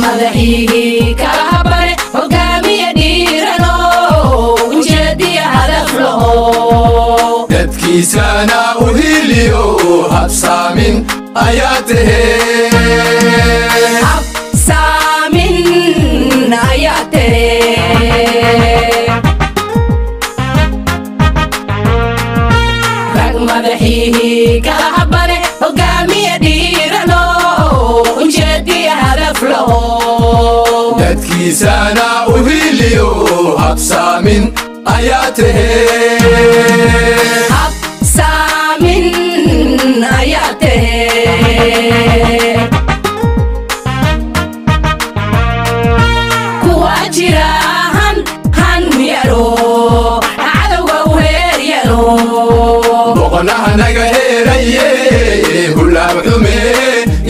Madaxiihii kala habane, hogaamiye dhiirano, ujeediya hadaf laho. Dadkiisana u hiliyo habsaamin ayaa tahee. Habsaamin ayaa tahe. Rag madaxiihii kala habane, hogaamiye dhiirano, ujeediya hadaf laho. Dadkiisana u hiliyo habsaamin ayaa tahee. Habsaamin ayaa tahe. Kuwa jira han han yaro, cadowga u heer yaro. Boqonaha naga heeraye, hulaab xume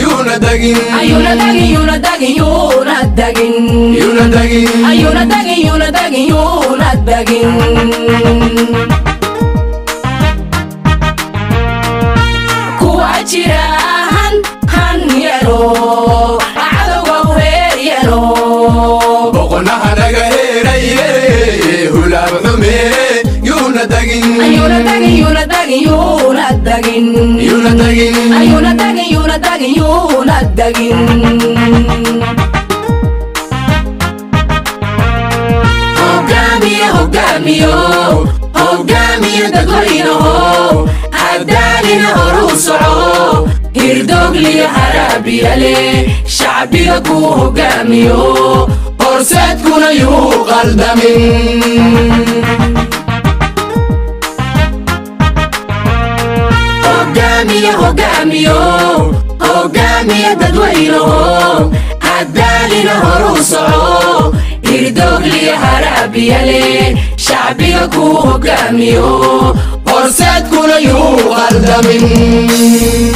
yuuna dagin. Ayuuna dagin, yuuna dagin, yuuna dagin. Yuuna dagin. Ayuuna dagin, yuuna dagin, yuuna dagin. Kuwa jira han han yaro, cadowga u heer yaro. Boqonaha naga heeraye, hulaab xume yuuna dagin. Ayuuna dagin, yuuna dagin, yuuna dagin. Yuuna dagin. Ayuuna dagin, yuuna dagin, yuuna dagin. Hogaamiye, hogaamiyo, hogaamiye dadweynaho, hadaalina horuu soco. Hirdogliyo haraabiyale, shacbiga kuu hogaamiyo. Horseedkuna yuu qaldamin. Hogaamiye, hogaamiyo, hogaamiye dadweynaho, hadaalina horuu soco. Hirdogliyo haraabiyale, shacbiga kuu hogaamiyo. Horseedkuna yuu qaldamin.